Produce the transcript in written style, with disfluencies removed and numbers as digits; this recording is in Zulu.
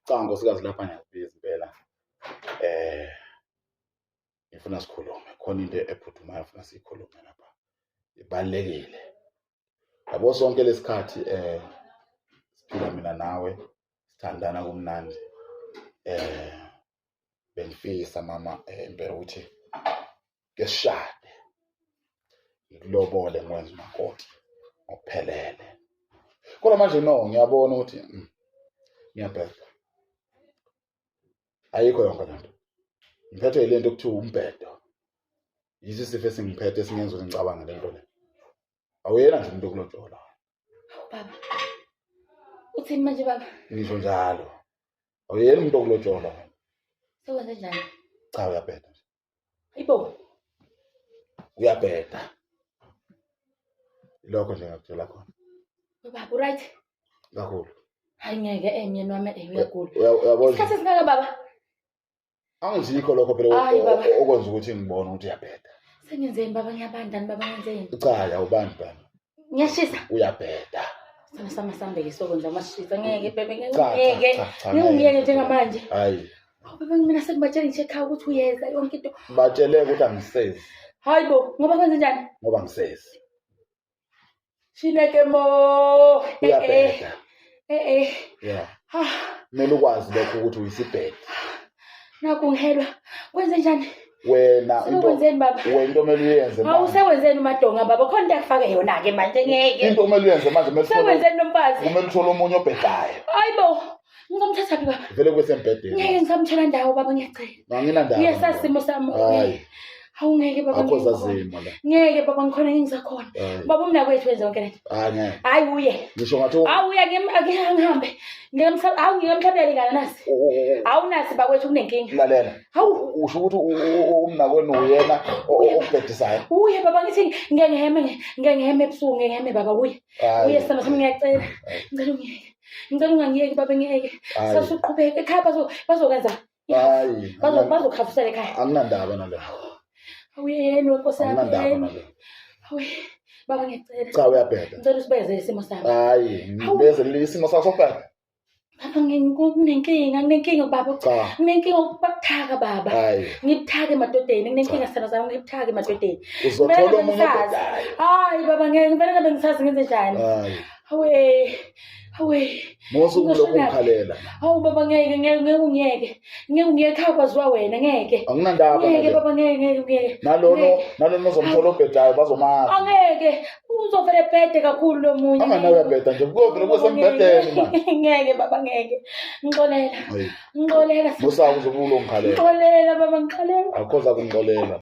Cha nkosikazi, lapha ngiyakubiza impela. Ngifuna sikhulume, khona into ephuthumayo funa siyikhulume lapha. Ibalulekile. Yabo, sonke lesikhathi siphila mina nawe, sithandana kumnandi. Bengifisa mama, impela ukuthi ke sishade. Ngikulobole, ngikwenze umakoti ngokuphelele. Kodwa manje no, ngiyabona ukuthi ngiyabheda. Ayikho yonke lento. Ngiphethwe yile nto okuthiwa umbhedo. Yiso isifo esingiphethe esingenza ukuthi ngicabange le nto le. Awuyena nje umuntu okulotsholwa. Hawu baba. Uthini manje, baba? Ngisho njalo. Awuyena umuntu okulotsholwa. Sekwenze njani? Cha, uyabheda nje. Hayibo. Uyabheda. Ilokho nje ngakutshela khona. Baba, uright? Kakhulu. Hayi ngeke, myeni wami, uyagula. Uyabona. Isikhathi esingaka, baba? Angizikho lokho phela Hayi, baba. okwenza ukuthi ngibone ukuthi uyabheda. Sengenzeni, baba? Ngiyabandani, baba? Ngenzeni? Cha, awubandi bani. Ngiyashisa. Uyabheda. Sana sama sambe-ke sokwenza amashisa. Ngeke bebe, ngeke Cha, cha, ungiyeke. cha, cha, Ngeke ungiyeke ngeke. njengamanje. Hayi. Hawu baba, mina sekubatshela ngisho ekhaya ukuthi uyeza, yonke into. Batshele ukuthi angisezi. Hayi bo, ngoba kwenze njani? Ngoba ngisezi. Shineke mo. Uyabheda. Eh eh. Yeah. Ah, Kumele ukwazi lokho ukuthi uyisibhedi. Naku ngihelwa. Kwenze njani? Wena into Sekwenzeni, baba? Wena into omele uyenze Hawu, manje. sekwenzeni umadonga, baba? Khona into akufake yona ke manje, ngeke. Into omele uyenze manje, kumele uthole Sekwenzeni nomfazi? kumele uthole omunye obhedayo. Hayi bo. Ngizomthatha phi, baba? Vele kube sembhedeni. Ngeke ngisamthola ndawo, baba, ngiyacela. Anginandaba. Uyasazi isimo sami. Hayi. Hawu ngeke, baba. Akho Ngikhona. zazimo la. Ngeke baba, ngikhona, ngisakhona. Hayi. Baba, umnakwethu wenze yonke lento. Hayi ngeke. Hayi uye. Ngisho ngathi Hawu uya, ake ngihambe. Hawu, ngikamhlabela ingane nasi. Hawu nasi bakwethu, kunenkinga. Lalela. Hawu. Usho ukuthi umnakwenu uyena okubhedisayo. Uye baba, ngithi ngeke ngiheme, ngeke ngiheme ebusuku, ngeke ngiheme, baba, uye. Hayi. Uye sithando sami, ngiyacela. Ngicela ungiyeke. Ngicela ungangiyeki baba, ngiyeke. Hayi. Sasuqhubeka ekhaya, bazokwenza. Hayi. Bazokhafusela ekhaya. Anginandaba naleyo. Awuyeni wenkosi yami. Anginandaba Yeni. naleyo. Awu baba, ngiyacela. Cha, uyabheda. Ngicela usibezele isimo sami. Hayi, ngibezele isimo sakho sokubheda. Baba, nginenkinga, nginenkinga baba. Cha. Nginenkinga okubuthaka, baba. Hayi. Ngibuthaka emadodeni, nginenkinga sithando sami, ngibuthaka emadodeni. Uzothola Kumele ngabe omunye ngisazi. obhedayo. Hayi baba, ngeke ngivele ngabe ngisazi ngenze njani. Hayi. Hawe, hawe. Musu kulokhu Ngizoshonaphi? ngikhalela. Hawu baba, ngeke, ngeke, ngeke ungiyeke. Ngeke ungiyeke, ekhaya kwaziwa wena, ngeke. Anginandaba Ngeke naleyo. baba, ngeke, ngeke ungiyeke. Nalono Ngeke. nalono ozomthola obhedayo bazomazi. Angeke, uzovele bhede kakhulu lo munye. Anganawe, uyabheda nje. Kuyovele kube sembhedeni manje. Ngeke baba, ngeke. Ngixolela. Hayi. Ngixolela. Musa uzobe ulongikhalela. Ngixolela baba, ngixolela. Akhoza kungixolela.